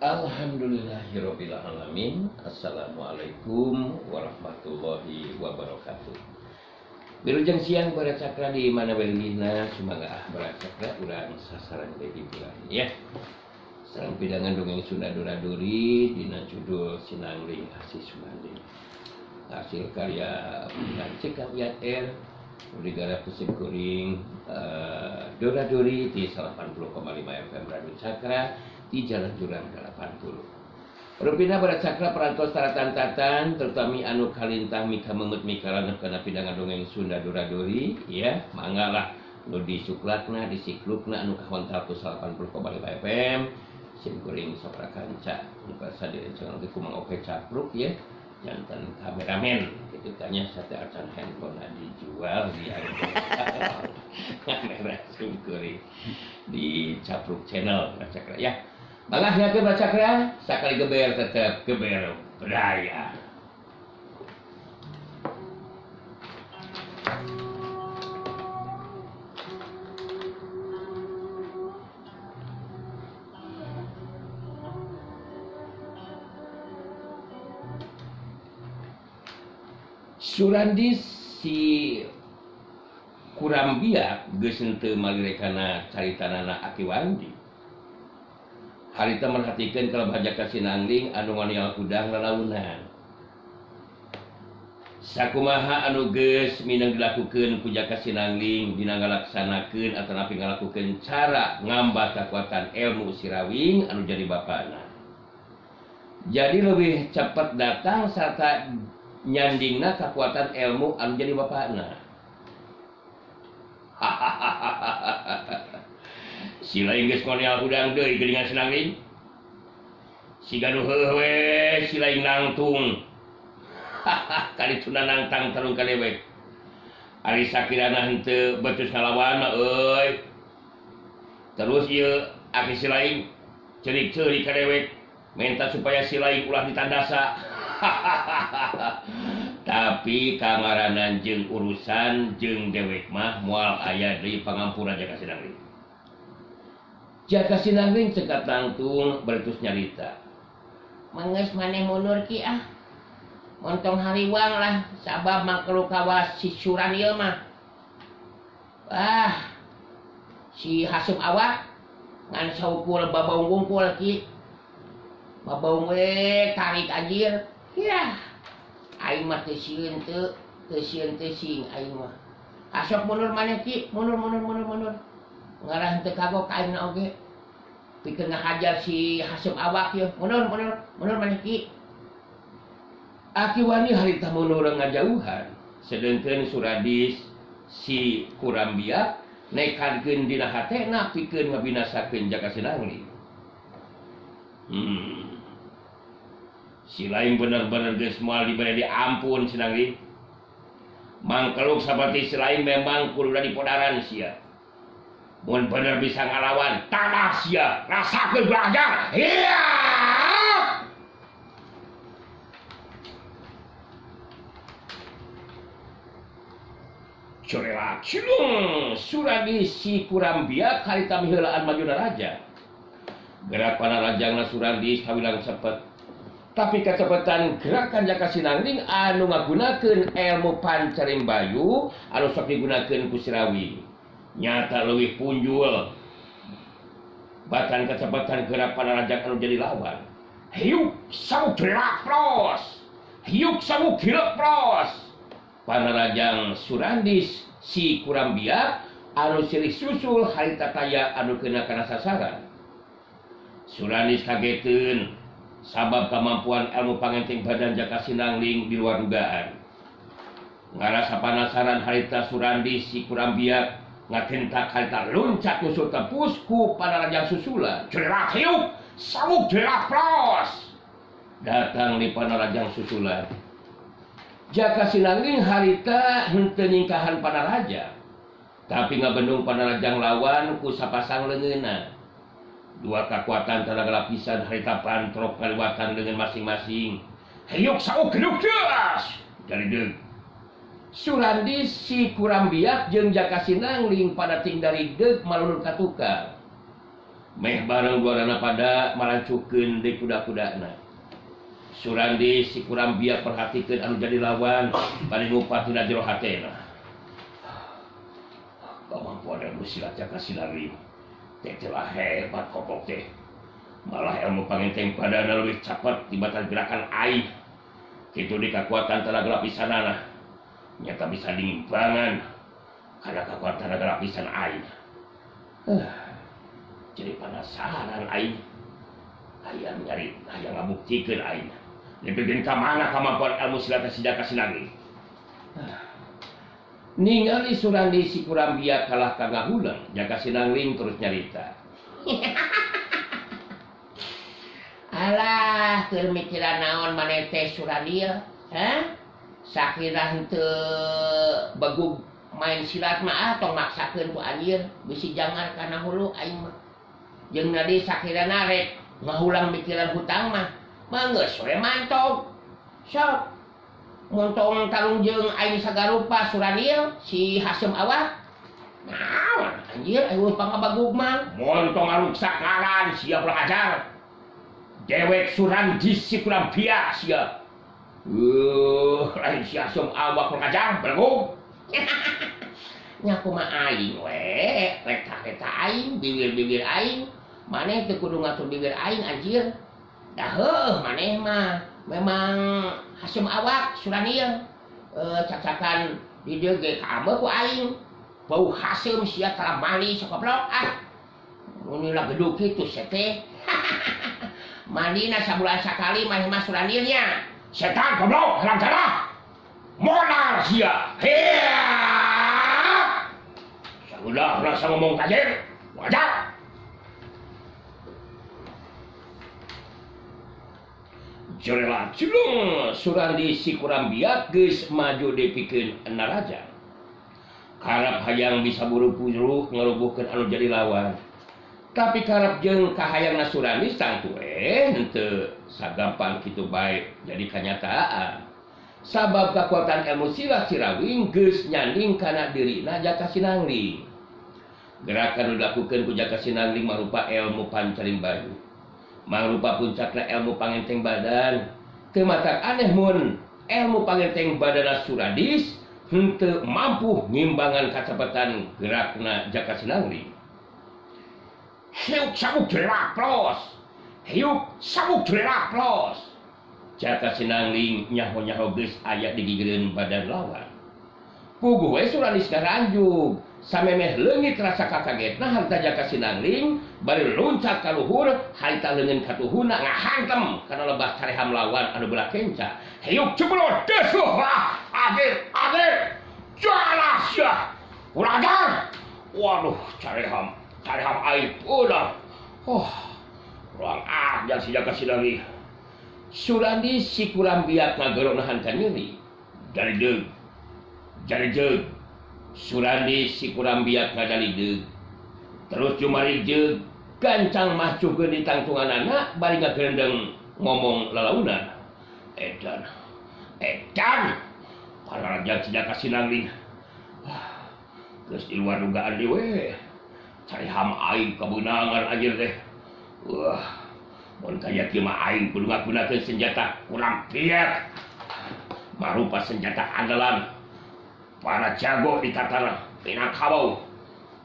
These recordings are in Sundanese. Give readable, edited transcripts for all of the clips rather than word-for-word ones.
Alhamdulillahirabbil alamin. Assalamualaikum warahmatullahi wabarakatuh. Wilujeng siang Baraya Cakra di mana welina sumangga ah Baraya Cakra urang sasaran deui hiburan ya. Sareng pidangan dongeng Sunda Dora-Dori dina judul Sinangling Asih Sumanding. Hasil karya Cekap R digarap kuring Dora-Dori di 80,5 FM Radio Cakra di Jalan Jurang 80. Rupina Baraya Cakra perantos taratan-tatan terutami anu kalintang mika memet mika lanep kana pidangan dongeng Sunda Dora-Dori ya, mangga lah nu disuklakna disiklukna anu kahontal ku 80,5 FM sim kuring sapra kanca nu basa direncana oge ku Mang Oke Capruk ya, jantan kameramen gitu tanya sate acan handphone dijual di kamera sim kuring di Capruk Channel Baraya Cakra ya. Bangah ya ke Baraya Cakra, sakali geber tetap geber beraya. Surandi si Kurambiak geus henteu malirekana caritanana Aki Wandi. Harita merhatikeun kalebah Jaka Sinangling anu nganial hudang lalaunan. Sakumaha anu geus minang dilakukeun ku Jaka Sinangling dina ngalaksanakeun atanapi ngalakukeun cara ngambah kakuatan ilmu Sirawing anu jadi bapana. Jadi leuwih cepet datang sarta nyandingna kakuatan ilmu anu jadi bapana. Si lain geus ngonial hudang deui geuningan Sinangling. Si gaduh heuh we si lain nangtung. Kalituna nangtang tarung ka dewek. Ari sakirana henteu becus ngalawan mah euy. Terus ieu aki si lain ceurik-ceurik ka dewek minta supaya si lain ulah ditandasa. Tapi kamaranan jeung urusan jeung dewek mah moal aya deui pangampura Jaka Sinangling. Jaka Sinangling cekat tangtung bertus nyarita. Mangeus maneh mundur ki ah. Montong hariwang lah sabab mangkelu kawas si Suran ieu mah. Ah. Si haseup awak ngan saukul babaung wungkul ki. Babaung we tarik anjir. Yah. Aing mah teu sieun teu, teu sieun teu sing aing mah. Asok mundur maneh ki, mundur mundur mundur mundur. Ngarah teu kagok ka aing oge. Pikeun ngahajar si haseup awak ieu. Mundur mundur mundur maneh ki. Aki Wani harita mundur ngajauhan. Sedengkeun Suradis si Kurambiak nekadkeun dina hatena pikeun ngabinasakeun Jaka Sinangling. Si lain bener-bener geus moal dibere diampun Sinangling. Mangkeluk saperti si lain memang kudu dipodaran sia. Mun bener bisa ngalawan tanah sia, rasakeun belajar. Iya! Corelak cilung Suradi si Kurambiak harita miheulaan majuna raja. Gerak panarajangna Suradi kawilang cepet. Tapi kecepatan gerakan Jaka Sinangling anu ngagunakeun ilmu pancaring bayu anu sok digunakeun ku Sirawi. Nyata leuwih punjul. Bahkan kecepatan gerak panarajang anu jadi lawan. Hiuk samu gerak pros. Hiuk samu gerak pros. Panarajang Surandis si Kurambiak anu silih susul harita taya anu kena kana sasaran. Surandis kageteun sabab kemampuan ilmu pangenting badan Jaka Sinangling di luar dugaan. Ngarasa panasaran harita Surandis si Kurambiak ngakentak harita loncat nyusul tepus ku panarajang susulan. Jerak hiuk, samuk jerak pros. Datang di panarajang susulan. Jaka Sinangling harita henteu nyingkahan panarajang. Tapi ngabendung panarajang lawan ku sapasang leungeunna. Dua kekuatan tenaga lapisan harita pantrok kaliwatan dengan masing-masing. Hayuk sauk geduk deas dari deug. Surandi si Kurambiak jeung Jaka Sinangling pada ting dari deug malunur ka tukang. Meh bareng duarana pada marancukeun deui kuda-kudana. Surandi si Kurambiak perhatikeun anu jadi lawan bari ngupat dina jero hatena. Kemampuan ilmu silat Jaka Sinangling teh telah hebat kokok teh. Malah ilmu pangenteng badana leuwih cepet tibatan gerakan aing. Kitu di kakuatan tenaga lapisanana nyata bisa diimbangan karena kakuatan tenaga lapisan aing. Jadi penasaran aing. Hayang nyari, hayang ngabuktikeun aing. Dipikeun ka mana kemampuan ilmu silat si Jaka Sinangling. Ningali Surandi si Kurambiak kalah ka ngahulang, Jaka Sinangling terus nyarita. Alah, keur mikiran naon maneh teh Surandi ha? Sakira henteu begug main silat mah ah tong maksakeun ku anjir, bisi jangar kana hulu aing mah. Jeung nadi sakirana rek ngahulang mikiran hutang mah, mah geus we mantog. Sok montong tarung jeung aing sagarupa Suranil si Hasem Awak. Naon anjir aing pangabagug mah. Montong aruksak ngaran sia kurang ajar. Dewek Surandi si Kurambiak sia. Lain si Hasem Awak kurang ajar belegug. Nya kumaha aing we, reta-reta aing, bibir-bibir aing. Maneh teu kudu ngatur bibir aing anjir. Dah heuh maneh mah memang Hasem Awak Suranil cacakan di dieu ge kaameu ku aing. Bau hasem sia tara mandi sakoplok ah. Mun lah gedug kitu sia teh. Mandina sabulan sakali maneh mah Suranilnya. Setan goblok halang cara. Monar sia. Hea. Udah rasa ngomong kajir. Wajar. Jorela cilung Surandi si Kurambiak geus maju dipikeun naraja. Karep hayang bisa buru-buru ngerubuhkeun anu jadi lawan. Tapi karep jeung kahayangna Surandi tangtu henteu sagampang kitu bae jadi kanyataan. Sabab kakuatan ilmu silat Sirawing geus nyanding kana dirina Jaka Sinangling. Gerakan nu dilakukeun ku Jaka Sinangling marupa ilmu pancaring bayu. Mangrupa puncakna ilmu pangenteng badan. Teu matak aneh mun ilmu pangenteng badana Suradis henteu mampu ngimbangan kacepetan gerakna Jaka Sinangling. Hiuk sabuk jelaplos. Hiuk sabuk jelaplos. Jaka Sinangling nyaho-nyaho geus aya di gigireun badan lawan. Puguh we Suradis karanjug. Samemeh leungit rasa kakagetna harta Jaka Sinangling bari loncat ka luhur harita leungeun katuhuna ngahantem kana lebah careham lawan anu belah kenca. Hiuk ceblot desuh ah akhir akhir jalah sia urang ajar. Waduh careham careham aing udah. Oh urang ajar si Jaka Sinangling. Surandi si Kurambiak ngagorok nahan ka nyeri. Dari deug jadi deug. Surandi si Kurambiak ngadalideug. Terus jumari jeug gancang macukeun di tangtunganana bari ngagerendeng ngomong lalaunan. Edan. Edan. Para raja si Jaka Sinangling. Geus di luar dugaan deui we. Cariham aing kabeunangan anjir teh. Wah, mun kaya kieu mah aing kudu ngagunakeun senjata Kurambiak. Marupa senjata andalan para jago di tatanah Minangkabau.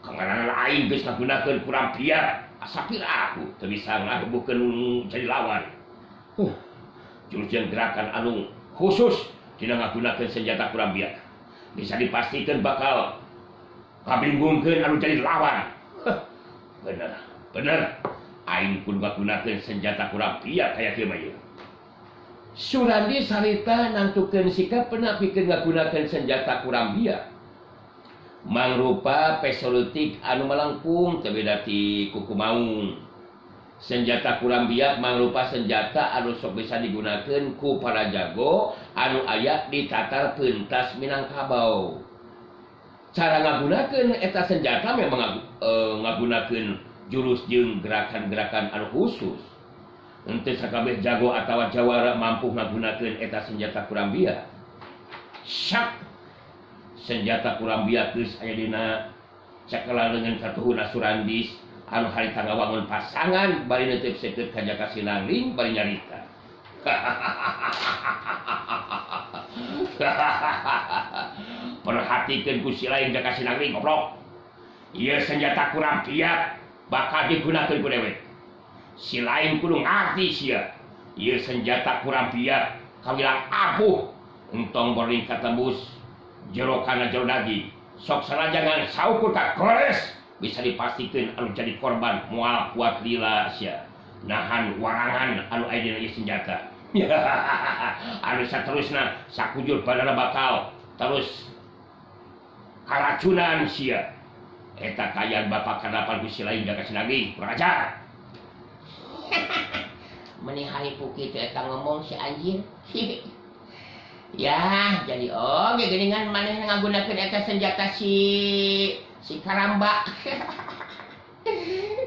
Kangaranan aing geus ngagunakeun Kurambiak, asa pira aku teu bisa ngarubuhkeun jadi lawan. Jurus jeung gerakan anu khusus dina ngagunakeun senjata Kurambiak. Bisa dipastikan bakal ngabinggungkeun anu jadi lawan. Bener, bener. Aing kudu ngagunakeun senjata Kurambiak kaya kieu mah ieu. Surandi sarita nangtukeun sikap pernah pikeun ngagunakeun senjata Kurambiak. Mangrupa peso leutik anu malangkung teu beda ti kuku maung. Senjata Kurambiak mangrupa senjata anu sok bisa digunakeun ku para jago anu aya di tatar pentas Minangkabau. Cara ngagunakeun eta senjata memang ngagunakeun jurus jeung gerakan-gerakan anu khusus. Henteu sakabeh jago atawa jawara mampu ngagunakeun eta senjata Kurambiak. Syak senjata Kurambiak geus aya dina cakelan leungeun katuhuna Surandis Anu harita ngawangun pasangan bari neuteup seukeut ka Jaka Sinangling bari nyarita. Perhatikeun ku si lain Jaka Sinangling goblok. Ieu senjata kurang piak bakal digunakeun ku dewek. Si lain kudu ngarti sia. Ieu senjata kurang piak kawilang abuh entong boring katembus jero kana jero daging. Sok sanajan saukur ka gores bisa dipastikan anu jadi korban moal kuat lila sia nahan warangan anu aya dina ieu senjata. Anu saterusna sakujur badanna bakal terus karacunan sia. Eta kaayaan bapak kadapan ku si lain Jaka Sinangling kurang ajar. Meni haripu kitu eta ngomong si anjir. Ya jadi oge geuningan maneh ngagunakeun eta senjata si karamba.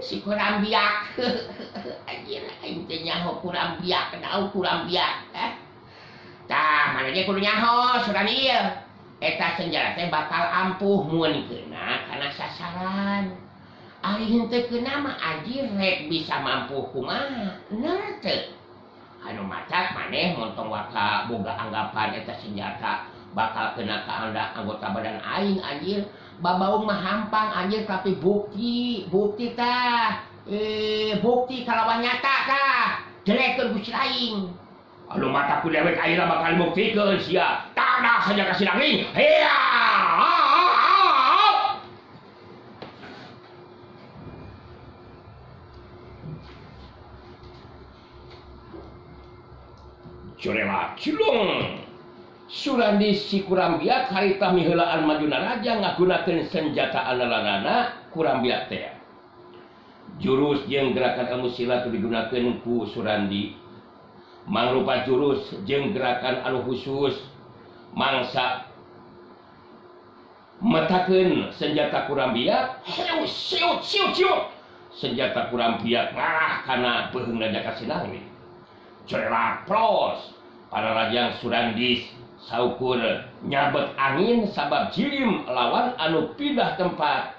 Si kurambiak. Anjir aing teh nyaho kurambiak, nau kurambiak. Tah mana ge kudu nyaho suran ieu. Eta senjata teh bakal ampuh mun kena kana sasaran. Ari henteu kena mah anjir rek bisa mampuh kumaha? Bener teu? Anu matak maneh montong waka boga anggapan eta senjata bakal kena ka anggota badan aing anjir. Babaung mah hampang anjir tapi bukti bukti tah bukti kalawan nyata tah jelekeun ku si lain. Anu mata ku dewek ayeuna bakal dibuktikeun sia. Tanah saja ka Sinangling. Hea! Corela cilung. Surandi si Kurambiak harita miheulaan majuna raja ngagunakeun senjata andalanana Kurambiak teh. Jurus jeung gerakan ilmu silat digunakeun ku Surandi. Mangrupa jurus jeung gerakan anu khusus mangsa metakeun senjata Kurambiak, siut siut siut siut. Senjata Kurambiak ngarah kana beuheungna Jaka Sinangling. Corela pros para rajang Surandis saukur nyabet angin sabab jirim lawan anu pindah tempat.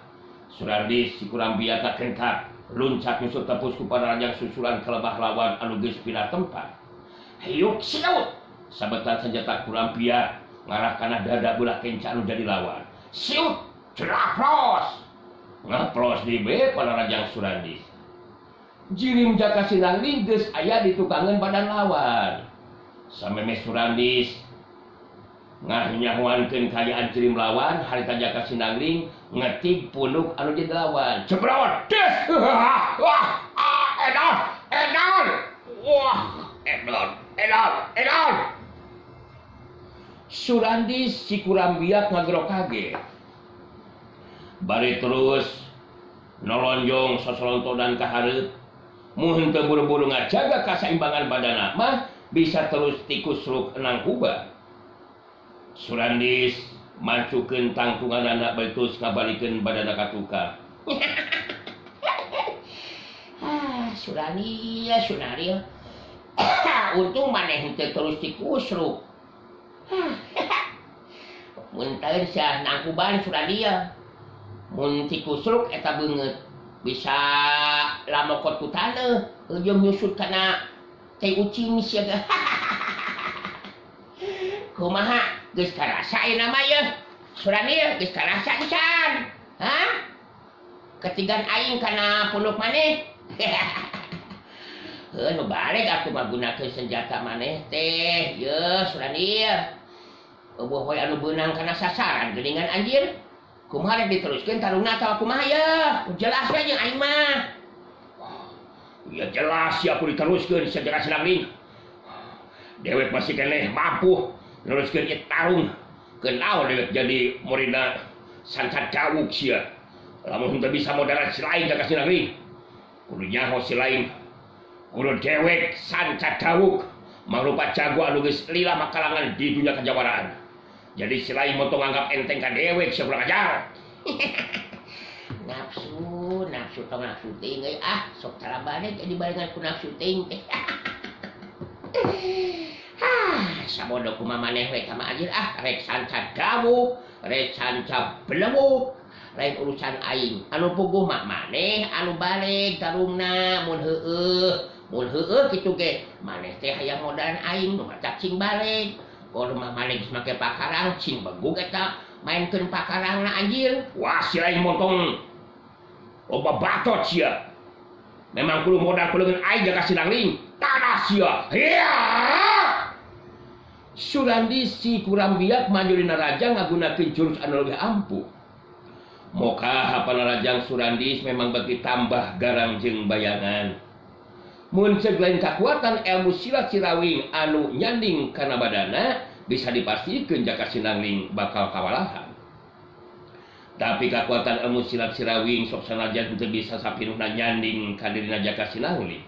Surandis si Kurambiak kakentak luncat nyusut tepus ku para rajang susulan kelebah lawan anu geus pindah tempat. Hiuk siut sabetan senjata Kurambiak ngarah kana dada belah kenca anu jadi lawan. Siut corela pros ngapros di be para rajang Surandis. Jirim Jaka Sinangling geus aya di tukangan badan lawan. Sameme Surandis ngahnyahoankeun kaayaan jirim lawan, harita Jaka Sinangling ngetig punuk anu jadi lawan. Jebrot des. Wah, edan, edan. Wah, edan, edan, edan. Surandis si Kurambiak ngagero kaget. Bari terus nolonjong sosolontodan ka hareup. Mun teu buru-buru ngajaga kasaimbangan badana mah bisa terus tikus ruk enang kuba. Surandis mancukeun tangtunganana bari terus ngabalikeun badana ka tukang. Ah, Surandi ya Sunari. Untung maneh henteu terus tikusruk. Mun teu sia nangkuban Surandi ya. Mun tikusruk eta beungeut bisa lamokot ku taneuh jeung nyusut kana teh ucing sia ge. Kumaha geus karasa ayeuna mah yeuh Surandi yeuh geus karasa pisan. Hah? Ketigan aing kana punuk maneh. Heuh nu balik atuh mah gunakeun senjata maneh teh yeuh Surandi yeuh. Eueuh we anu beunang kana sasaran geuningan anjir. Kumaha rek diteruskeun tarungna atawa kumaha yeuh? Jelas we jeung aing mah. Ya jelas ya aku diteruskeun sia Jaka Sinangling. Dewek masih keneh mampu neruskeun ieu tarung. Kenaon dewek jadi muridna Sanca Dawuk sia. Lamun henteu bisa modal si lain Jaka Sinangling. Kudu nyaho si lain. Kudu dewek Sanca Dawuk mangrupa jago anu geus lila makalangan di dunia kejawaraan. Jadi si lain montong anggap enteng ka dewek sia kurang ajar. Nafsu, nafsu tong nafsu teuing euy ah, sok tarabane jadi barengan ku nafsu teuing teh. Ah, sabodo kumaha maneh we ka anjir ah, rek Sanca Dawuk, rek Sanca Blewuk, Lain urusan aing. Anu puguh mah maneh anu balik tarungna mun heueuh. Mun heueuh kitu ge maneh teh hayang modalan aing nu matak cing balik. Rumah maneh geus make pakarang cing begug eta mainkeun pakarangna anjir. Wah si lain montong. Loba batot sia. Memang kudu modal kuleungeun aing Jaka Sinangling. Tanah sia. Hiya! Surandi si Kurambiak maju dina rajang ngagunakeun jurus anu leuwih ampuh. Moka panarajang Surandis memang bagi tambah garang jeung bayangan. Mun ceuk lain kakuatan ilmu silat Sirawing anu nyanding kana badana bisa dipastikeun Jaka Sinangling bakal kawalahan. Tapi kakuatan ilmu silat Sirawing sok sanajan teu bisa sapinuhna nyanding ka dirina Jaka Sinangling.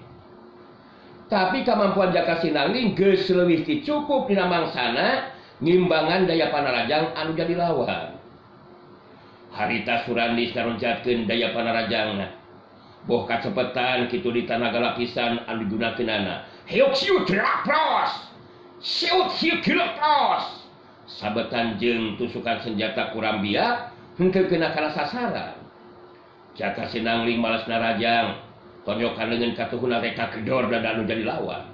Tapi kemampuan Jaka Sinangling geus leuwih ti cukup dina mangsana ngimbangan daya panarajang anu jadi lawan. Harita Surandis ngaronjatkeun daya panarajangna. Boh kacepetan kitu di tanaga lapisan anu digunakeunana. Heok siut rapros. Siut siut pros. Sabetan jeung tusukan senjata Kurambiak henteu kena kana sasaran. Jaka Sinangling malas narajang. Tonyokan leungeun katuhuna reka gedor dada anu jadi lawan.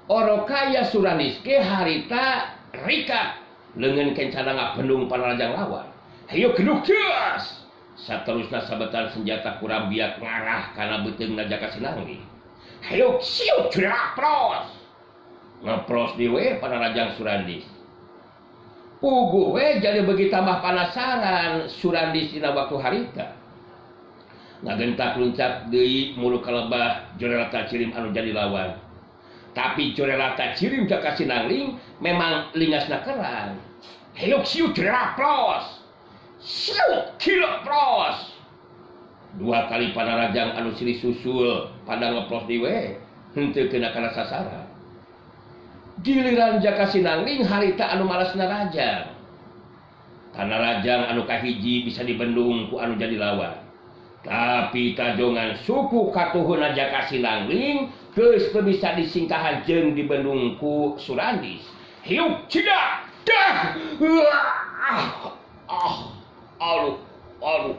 Orokaya Surandis ge harita rikat leungeun kencana ngabendung panarajang lawan. Hayo geduk geus. Saterusna sabetan senjata Kurambiak ngarah kana beuteungna Jaka Sinangling. Hayo siut pros. Ngepros deui panarajang Surandis. Puguh we jadi beuki tambah panasaran Surandis dina waktu harita. Ngagentak luncak deui mulu kalebah Jorelata Cirim anu jadi lawan. Tapi Jorelata Cirim Jaka Sinangling memang lingasna kerang. Heok siut pros. Siut kilo pros. Dua kali panarajang anu silih susul pada ngepros deui henteu kena kana sasaran. Giliran Jaka Sinangling harita anu malasna rajang. Tanarajang anu kahiji bisa dibendung ku anu jadi lawan. Tapi tajongan suku katuhuna Jaka Sinangling geus teu bisa disingkahan jeung dibendung ku Surandis. Hiuk cida dah. Ah aduh aduh.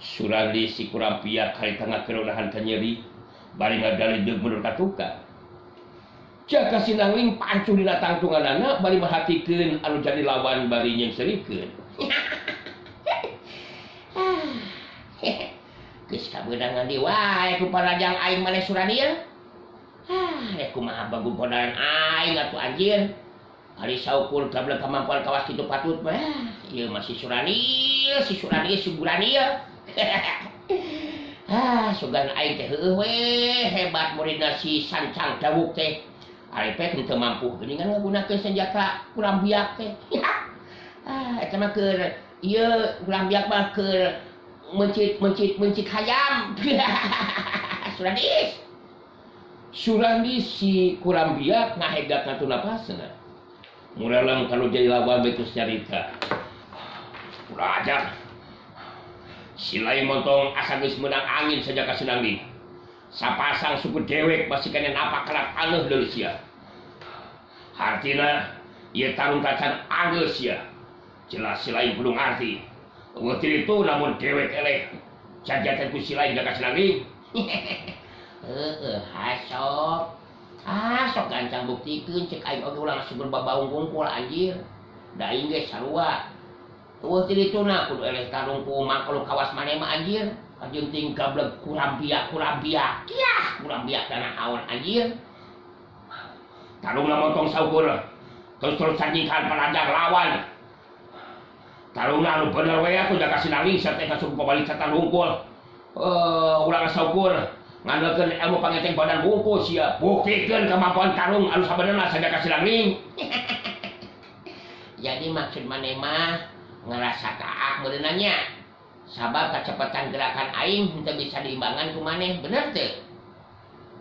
Surandis si Kurambiak harita ngakeronahan kanyeri bari ngadaledeug mundur ka tukang. Jaka Sinangling pancuh dina tangtunganana bari merhatikeun anu jadi lawan bari nyengserikeun. Geus kabeunangan deui wae ku parajang aing maneh Surandil. Ah, rek kumaha bagus podaran aing atuh anjir. Ari saukur gablek kemampuan kawas kitu patut mah. Ieu mah si Surandil, si Surandil, si Guranil. Ah, sugan aing teh heueuh we hebat muridna si Sancang Dawuk teh. Ari pek teu mampu geuningan ngagunakeun senjata Kurambiak teh. Ah, eta mah keur ieu Kurambiak mah keur mencit mencit mencit hayam. Surandis. Surandis si Kurambiak ngahegat ngatu napasna. Mureleng kalau jadi lawan betus nyarita. Kurang ajar. Si lain montong asa geus meunang angin saja ka Sinangling. Sapasang suku dewek masih kena napak kelak aneh deui sia. Hartina ieu tarung tacan anggeus sia. Jelas si lain kudu ngarti. Eueuh itu namun dewek eleh. Jajatan ku si lain Jaka Sinangling. Heeh, hasok. Ah, sok gancang buktikeun cek aing oge ulah ngasugur babaung kungkul anjir. Da aing ge sarua. Eueuh ti dituna kudu eleh tarung ku makhluk kawas maneh mah anjir. Anjeun ting gablek Kurambiak Kurambiak. Kiah, Kurambiak tanah awan anjir. Tarungna montong saukur. Terus-terusan nyingkahan panajang lawan. Tarungna anu bener we atuh Jaka Sinangling sarta kasup pabalik satan hungkul. Ulah saukur. Ngandalkeun ilmu pangeteng badan hungkul sia. Buktikeun kemampuan tarung anu sabenerna sa Jaka Sinangling. Jadi maksud maneh mah ngerasa kaak meureunanya. Sabab kecepatan gerakan aing henteu bisa diimbangan ku maneh, bener teu?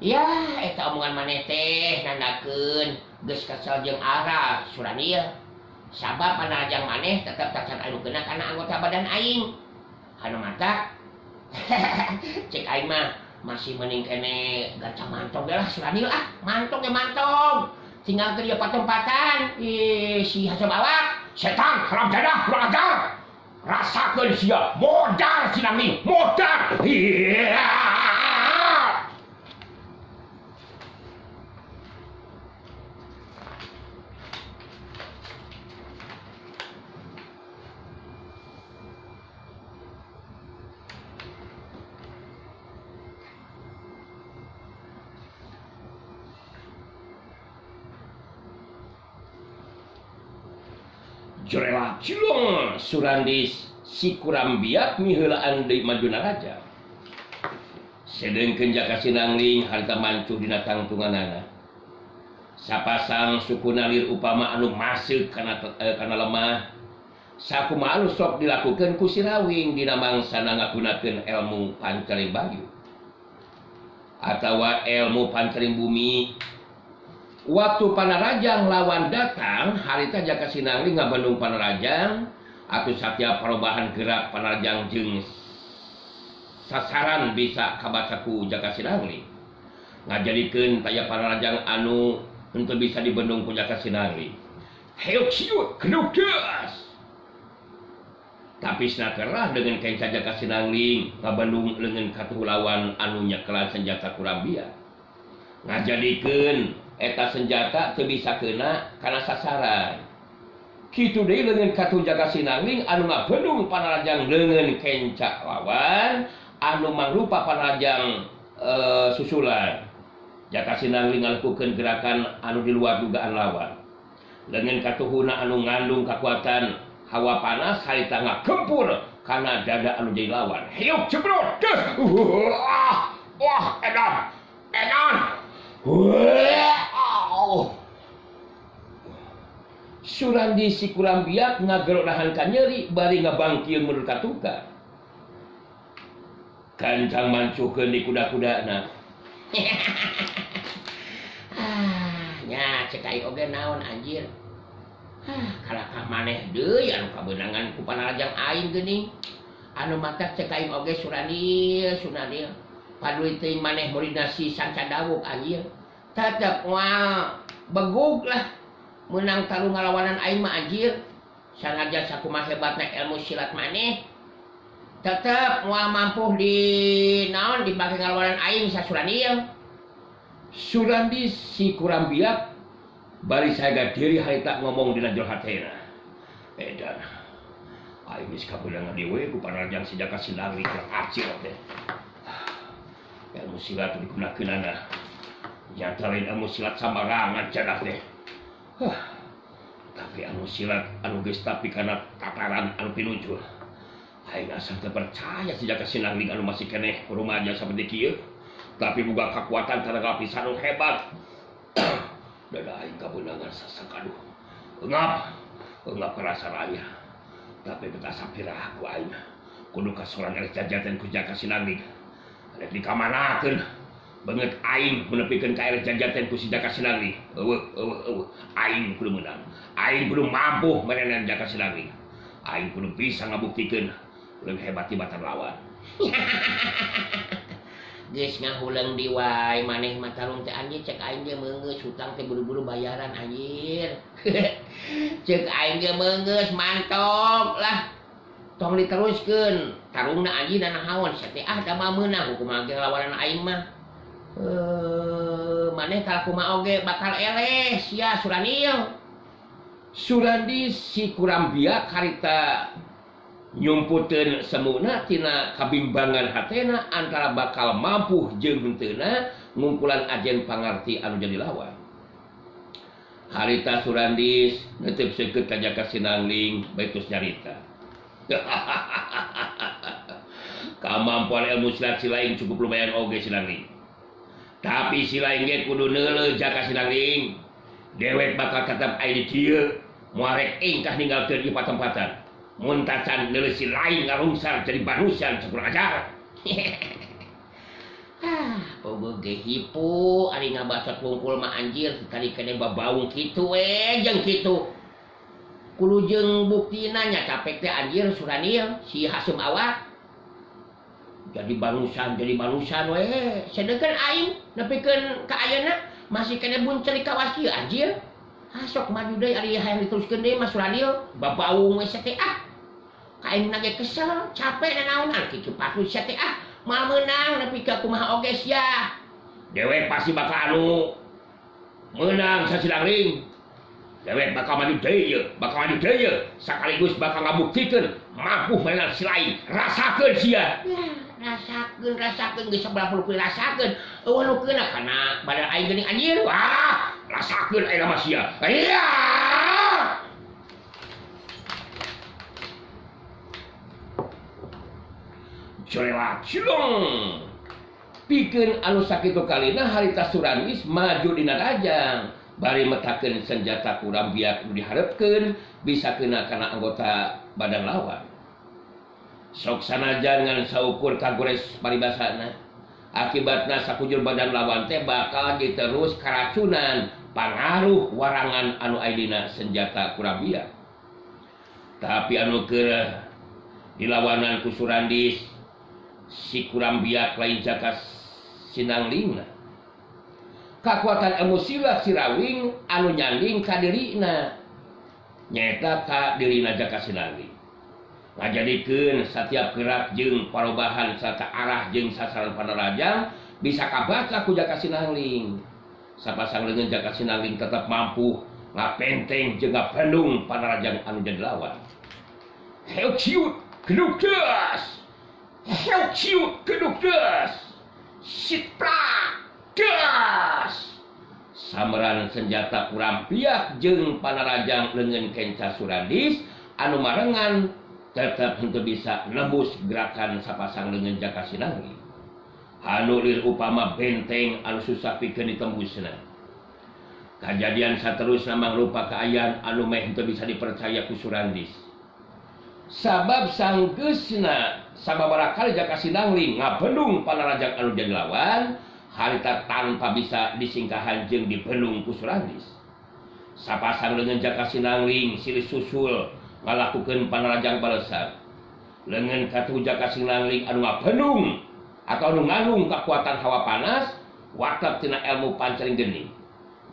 Ya, eta omongan maneh teh nandakeun geus kesel jeung arah Surandil. Sabab panajang maneh tetep tacan anu kena kana anggota badan aing. Anu mata cek aing mah masih mending kene gancang mantog lah Surandil ah, mantog ya mantog. Tinggal ke dia patempatan. Ih, si hasab awak. Setan haram jadah kurang ajar. Rasakeun sia modar sinangling, modar. Iya. Jorela cilung Surandis si Kurambiak miheulaan deui majuna raja. Sedengkeun Jaka Sinangling harita mancuh dina tangtunganana. Sapasang suku nalir upama anu masuk kana lemah. Sakumaha anu sok dilakukeun ku Sirawing dina mangsana ngagunakeun ilmu pancering bayu atawa ilmu pancering bumi. Waktu Panarajang lawan datang, harita Jaka Sinangling ngabendung Panarajang, atuh satiap perubahan gerak Panarajang jeung sasaran bisa kabaca ku Jaka Sinangling. Ngajadikeun taya Panarajang anu henteu bisa dibendung ku Jaka Sinangling. Heuk siut genuk deus. Tapi sinakerah dengan kenca Jaka Sinangling ngabendung leungeun katuhu lawan anu nyekelan senjata Kurambia. Ngajadikeun eta senjata teu bisa kena kana sasaran. Kitu deui leungeun katuh Jaka Sinangling anu ngabendung Panarajang leungeun kenca lawan anu mangrupa Panarajang susulan. Jaka Sinangling ngalakukeun gerakan anu di luar dugaan lawan. Leungeun katuhuna anu ngandung kakuatan hawa panas harita ngagempur kana dada anu jadi lawan. Hiuk jebrot deus. Wah, wah edan. Edan. Surandi si Kurambiak ngagerok nahan ka nyeri bari ngabangkieun mundur ka tukang. Gancang mancuhkeun di kuda-kudana. Nya cek aing oge naon anjir. Kalakah maneh deui anu kabeunangan ku Panarajang aing geuning. Anu matak cek aing oge Surandi, Surandi. Paduli teuing maneh muridna si Sanca Dawuk anjir. Tetep moal begug lah menang tarung ngalawanan aing mah anjir. Sanajan sakumaha hebatna ilmu silat maneh tetep moal mampu di naon dipake ngalawanan aing sasurandi. Surandi si Kurambiak bari saga diri harita ngomong dina jero hatena. Edan aing geus kabeunangan deui ku Panarajang si Jaka Sinangling kurang acil teh. Ilmu silat digunakeunana. Nyata lain ilmu silat sambarangan jadah teh. Tapi ilmu silat anu geus tapi kana tataran anu pinuju. Aing asa teu percaya si Jaka Sinangling anu masih keneh rumaja saperti kieu. Tapi boga kakuatan tanaga pisan anu hebat. Dada aing kabeunangan sasakaduh. Engap, engap karasa raya. Tapi betah sapira ku aing. Kudu kasoran eleh jajaten ku Jaka Sinangling. Rek dikamanakeun banget aing menepikeun ka eleh jajaten ku si Jaka Sinangling. Eueuh eueuh eueuh aing kudu meunang. Aing kudu mampu merenan Jaka Sinangling. Aing kudu bisa ngabuktikeun leuwih hebat tibatan lawan. Geus ngahuleung di wae maneh mah tarung teh anjir cek aing ge meunggeus hutang teh buru-buru bayaran anjir. Cek aing ge meunggeus mantok lah. Tong diteruskeun tarungna anjir dan naon sia teh ah da mah meunang kumaha ge nglawanan aing mah. Maneh kalakumaha oge bakal eleh sia Suranil. Surandi si Kurambiak harita nyumputeun semuna tina kabimbangan hatena antara bakal mampu jeung henteuna ngungkulan ajen pangarti anu jadi lawan. Harita Surandis neuteub seukeut ka Jaka Sinangling baitus nyarita. Kamampuan ilmu silat si lain cukup lumayan oge Sinangling. Tapi si lain ge kudu neuleuh Jaka Sinangling. Dewek bakal tetep aya di dieu, moal rek ingkah ninggalkeun ieu patempatan. Mun tacan neuleuh si lain ngarungsar jadi barusan sakurang ajar. Pogo ge hipu ari ngabacot wungkul mah anjir tadi kene babaung kitu we jeung kitu. Kudu jeung buktina nya capek teh anjir Suranil si Hasum awak. Jadi barusan we. Sedengkeun aing nepikeun ka ayeuna masih kene buncelik kawas kieu anjir. Sok maju deui ari hayang diteruskeun deui mah Surandi babaung we sia teh ah. Ka aing ge kesel, capek nanaonan kitu patut sia teh ah. Moal meunang nepi ka kumaha oge sia. Dewek pasti bakal anu meunang sasinangling. Dewek bakal maju deui ye, bakal maju deui ye, sakaligus bakal ngabuktikeun mampu meunang si lain. Rasakeun sia. Ya, rasakeun rasakeun geus sabaraha puluh rasakeun. Eueuh nu keuna kana badan aing geuning anjir. Wah, rasakeun ayeuna mah sia. Iya. Jorelat cilong. Pikeun anu sakitu kalina harita Surandis maju dina rajang. Bari metakeun senjata kurambiak nu diharepkeun bisa kena kana anggota badan lawan. Sok sanajan ngan saukur kagores paribasana. Akibatna sakujur badan lawan teh bakal diterus karacunan pangaruh warangan anu aidina senjata kurambiak. Tapi anu keur dilawanan ku Surandis si kurambiak lain Jaka Sinanglingna. Kakuatan ilmu silat Sirawing anu nyanding ka dirina nyaeta ka dirina Jaka Sinangling. Ngajadikeun satiap gerak jeung parobahan sarta arah jeung sasaran panarajang bisa kabaca ku Jaka Sinangling. Sapasang leungeun Jaka Sinangling tetep mampu ngapenteng jeung ngabendung panarajang anu jadi lawan. Heuk ciut geduk das. Heuk ciut geduk das. Siprak das. Sameran senjata kurampiak jeung panarajang leungeun kenca Surandis anu marengan tetep henteu bisa nembus gerakan sapasang leungeun Jaka Sinangling. Anu lir upama benteng anu susah pikeun ditembusna. Kajadian saterusna mangrupa kaayaan anu meh henteu bisa dipercaya ku Surandis. Sabab sanggeusna sababaraha kali Jaka Sinangling ngabendung panarajang anu jadi lawan harita tanpa bisa disingkahan jeung dibendung ku Surandis. Sapasang leungeun Jaka Sinangling silih susul ngalakukeun panarajang balesan. Leungeun katuhu Jaka Sinangling anu ngabendung atau anu ngandung kakuatan hawa panas watek tina ilmu pancering geni.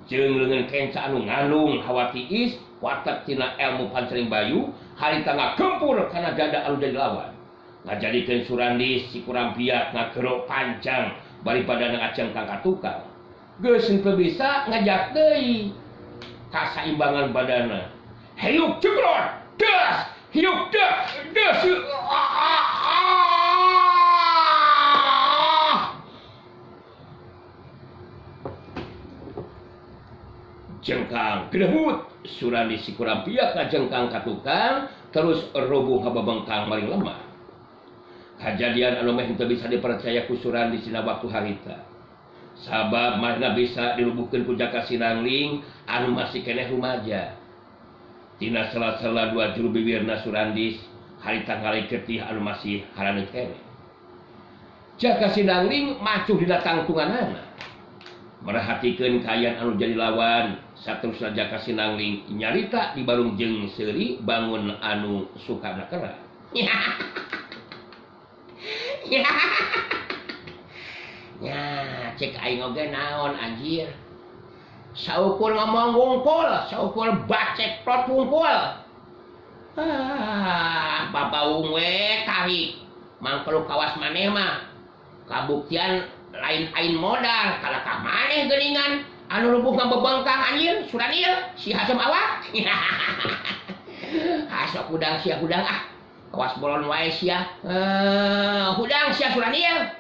Jeung leungeun kenca anu ngandung hawa tiis watek tina ilmu pancering bayu harita ngagempur kana dada anu jadi lawan. Ngajadikeun Surandis si kurampiak ngagerok panjang bari badana ngacengkang ka tukang. Geus henteu bisa ngajak deui kasaimbangan badana. Hayuk jebrot das, hiup das, das. Jengkang gedebut Surandi si kurampiak ngajengkang ka tukang terus roboh hababengkang maring lemah. Kajadian anu meh henteu bisa dipercaya ku Surandi dina waktu harita. Sabab mahna bisa dilubuhkeun ku Jaka Sinangling anu masih keneh rumaja. Tina sela-sela dua juru bibirna Surandis harita ngalegetih anu masih haraneut keneh. Jaka Sinangling macuh dina tangtunganana. Merhatikeun kaayaan anu jadi lawan, saterusna Jaka Sinangling nyarita di barung jeung seuri bangun anu sukana kera. Ya, cek aing oge naon anjir. Saukur ngomong wungkul, saukur bacek plot wungkul. Ah, babaung we tarik. Mangkeluk kawas maneh mah. Kabuktian lain ain modal, kalakah maneh geuningan anu rubuh ngabebengkang anjir, Suranil si hasem awak. Asok hudang sia hudang ah. Kawas bolon wae sia. Hudang sia Suranil.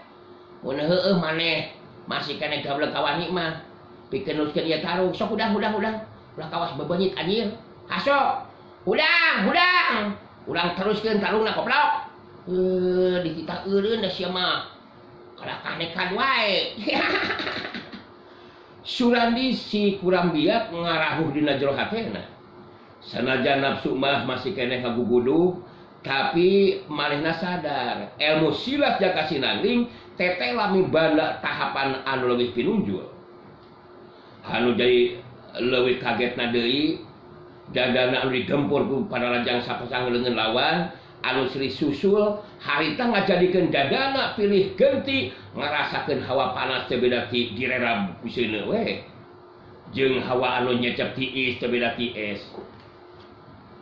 Mun heueuh maneh masih keneh gablek kawani mah. Pikeun nuskeun ieu tarung sok hudang hudang hudang. Ulah kawas bebenyit anjir. Asok. Hudang hudang. Urang teruskeun tarungna koplok. Dititah eureun da sia mah. Kalakah nekan wae. Surandi si kurambiak ngarahuh dina jero hatena. Sanajan nafsu mah masih keneh ngaguguduh, tapi manehna sadar ilmu silat Jaka Sinangling teteh lami banda tahapan anu leuwih pinunjul. Anu jadi leuwih kagetna deui dadana anu digempur ku panarajang sapasang leungeun lawan anu silih susul harita ngajadikeun dadana pilih genti ngarasakeun hawa panas teh beda ti direrab ku seuneu we. Jeung hawa anu nyecep tiis teu beda tiis.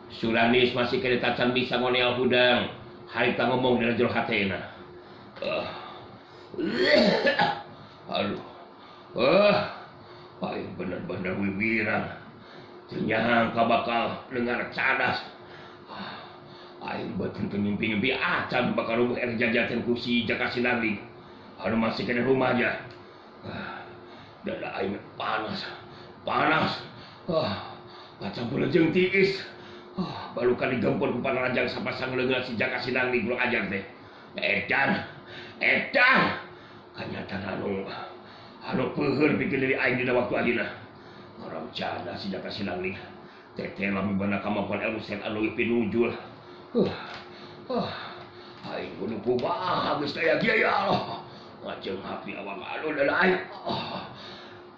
Suranis masih keneh tacan bisa ngonel hudang. Harita ngomong dina jero hatena. Aduh. Aing bener-bener wiwiran. Teu nyangka bakal dengar cadas. Aing beuteung teu ngimpi-ngimpi acan bakal rubuh erek jajaten ku si Jaka Sinangling. Anu masih keneh rumaja. Dada aing panas. Panas. Kacang bulejeung tiis. Balukan digempur ku panarajang sapasang leungeun si Jaka Sinangling kurang ajar teh. Edan. Edan. Kanyataan anu peuheur pikeun diri aing dina waktu ayeuna. Orang jada si Jaka Sinangling. Teteh lami bana kamapuan ilmu silat anu pinujul. Aing kudu kumaha geus aya kieu ya Allah. Ngajeng hapi awak anu dada aing.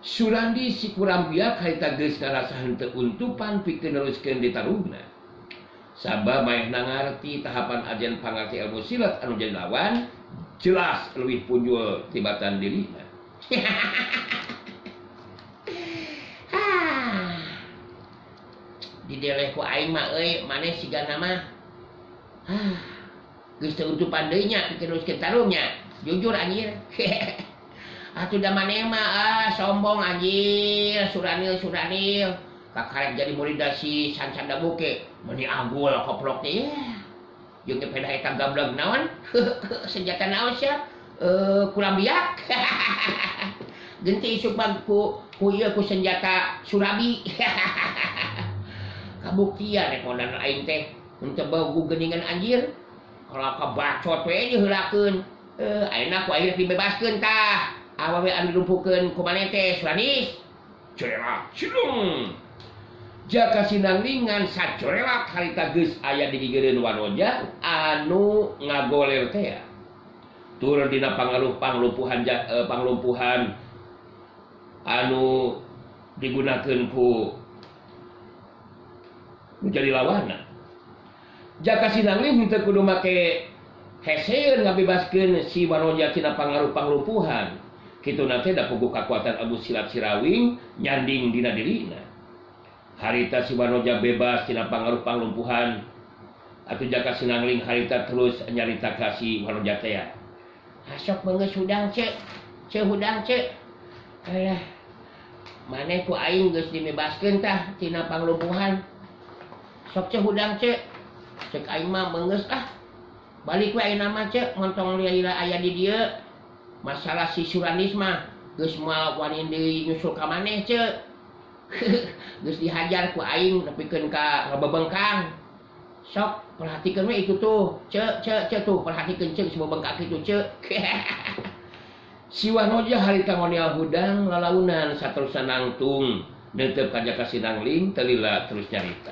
Surandi si Kurambiak harita geus ngarasa henteu untupan pikeun neruskeun ditarungna. Sabab maehna ngarti tahapan ajian pangarti ilmu silat anu jadi lawan jelas leuwih punjul tibatan dirina. Dideleh ku aing mah euy maneh sigana mah. Geus teu untupan deui nya pikeun neruskeun tarungnya. Jujur anjir. Atuh da maneh mah sombong anjir, Suranil kakarek jadi murid si Sancanda Buke meuni agul koplok teh. Jeung teh pedah eta gableg naon? Senjata naon sia? Kulambiak. Genti isuk mah ku ieu ku senjata Surabi. Kabuktian rek modal aing teh henteu beugu geuningan anjir. Kalau kabacot we diheulakeun. Ayeuna ku aing dibebaskeun tah. Awewe anu dilumpuhkeun ku maneh teh Suranis. Corelak cilung. Jaka Sinangling ngan sacorelak harita geus aya di gigireun Wanoja anu ngagoler teh. Tur dina pangaruh panglumpuhan panglumpuhan anu digunakeun ku jadi lawana. Jaka Sinangling henteu kudu make heseun ngabebaskeun si Wanoja tina pangaruh panglumpuhan. Kitu teh da puguh kakuatan Abu Silat Sirawing nyanding dina dirina. Harita si Wanoja bebas tina pangaruh panglumpuhan atuh Jaka Sinangling harita terus nyarita ka si Wanoja teh. Asok beungeut hudang ceu, ceu hudang ceu. Alah. Maneh ku aing geus dibebaskeun tah tina panglumpuhan. Sok ceu hudang ceu. Cek aing mah beungeus ah. Balik we ayeuna mah ceu, montong lila aya di dieu. Masalah si Suranis mah geus moal wani deui nyusul ka maneh ceu. Geus dihajar ku aing nepikeun ka ngabebengkang. Sok perhatikeun we itu tuh, ceu ceu ceu tuh perhatikeun ceu geus bebengkak kitu ceu. Si Wanoja harita ngonial hudang lalaunan saterusna nangtung neuteup ka Jaka Sinangling teu lila terus nyarita.